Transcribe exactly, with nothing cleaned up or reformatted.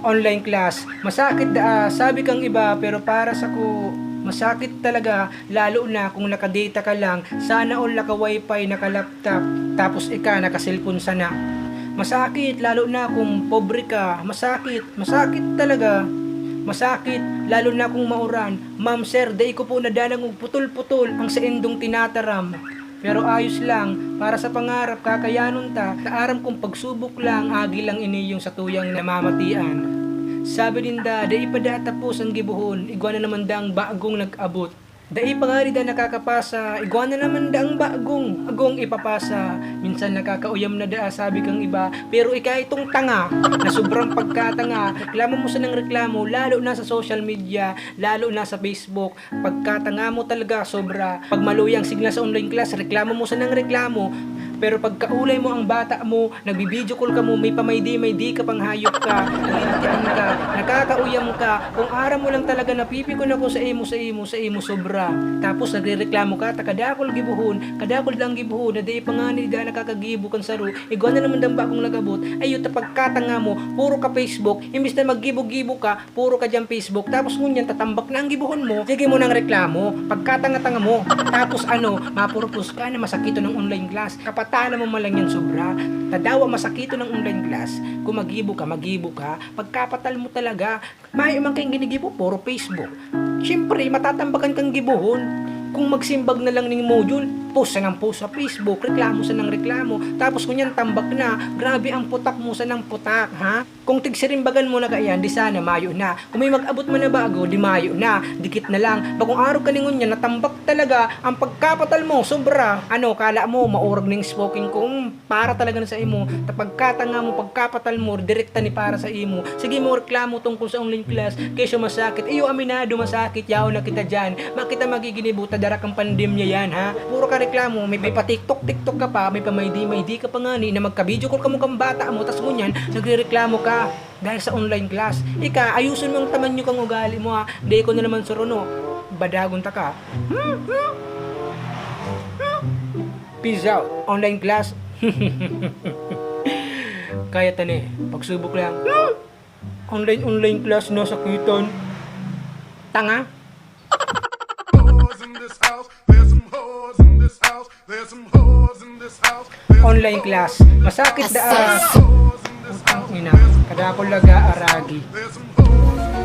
Online class, masakit daa, sabi kang iba, pero para sako, masakit talaga, lalo na kung naka-data ka lang, sana all naka-wifi, naka-laptop, tapos ika naka-cellphone sana. Masakit, lalo na kung pobre ka, masakit, masakit talaga. Masakit, lalo na kung mauran. Ma'am, sir, dai ko po nadanangog putol-putol ang saindong tinataram. Pero ayos lang, para sa pangarap kakayanon ta, ta aram kong pagsubok lang, agi lang ini yung satuyang namamatian. Sabi ninda, dai pa daa tapos ang gibohon, igwa na naman daang bagong nag-abot. Dai pa ngani daa nakakapasa, igwa na naman daang bagong, agong ipapasa. Minsan nakakauyam na daa, sabi kang iba, pero ika itong tanga, na sobrang pagkatanga, reklamo mo sanang reklamo, lalo na sa social media, lalo na sa Facebook. Pagkatanga mo talaga, sobra. Pag maluya ang signal sa online class, reklamo mo sanang reklamo. Pero pagkaulay mo ang bata mo, nagbi-video call ka mo, may pamaydi-maydi ka pang hayop ka. Nagintian ka, nakakauyam ka. Kung aram mo lang talaga, napipikon ako sa imo, sa imo, sa imo, sobra. Tapos nagrereklamo ka, ta kadakul gibohon, kadakul lang gibohon, na dai pa ngani daa nakakagibo kan saro, igwa na naman daang bagong nag-abot, ayo ta pagkatanga mo, puro ka Facebook, imbis na maggibo-gibo ka, puro ka dyan Facebook, tapos ngunyan tatambak na ang gibohon mo, sige mo nang reklamo, pagkatanga-tanga mo, tapos ano, mapurpos ka na masakiton ng online class, kapatalan mo man lang yan sobra, tadawa masakiton ng online class, kung magibo ka, magibo ka, pagkapatal mo talaga, mayo man kayong ginigibo, puro Facebook. Siyempre, matatambakan kang gibohon. Kung magsimbag na lang ning module, post sanang post sa Facebook, reklamo sanang reklamo, tapos ngunyan tambak na, grabe ang putak mo sanang putak, ha? Kung tigsirimbagan mo na kaiyan, di sana mayo na. Kung may mag-abot man na bago, di mayo na. Dikit na lang. Bagong araw ka ni ngunyan, natambak talaga ang pagkapatal mo, sobra. Ano, kala mo, maurag ning spoken ko? Hmm, para talaga na sa imo. Ta pagkatanga mo, pagkapatal mo, direkta ni para sa imo. Sige mo reklamo tungkol sa online class, kesyo masakit. Iyo, aminado, masakit. Yaon na kita dyan. Makita magiginibo ta, dara kang pandemya yan, ha? Puro ka reklamo, may, may pa-TikTok, TikTok ka pa, may pamaydi-maydi ka pa ngani na magka-video call kamo kang bata mo, tas ngunyan, nagrereklamo ka dahil sa online class. Ika, ayuson mo ang tamanyo kang ugali mo, ha? Dai ko na naman suruno. Badagon ta ka. Peace out, online class. Kaya ta ni, pagsubok lang. Online, online class, nasakitan. Tanga. Hoes in this house. There's some hoes in this house. There's some hoes in this house. Online class, masakit daa. Hoes in this house. Ina, kadakol laga aragi. There's some hoes in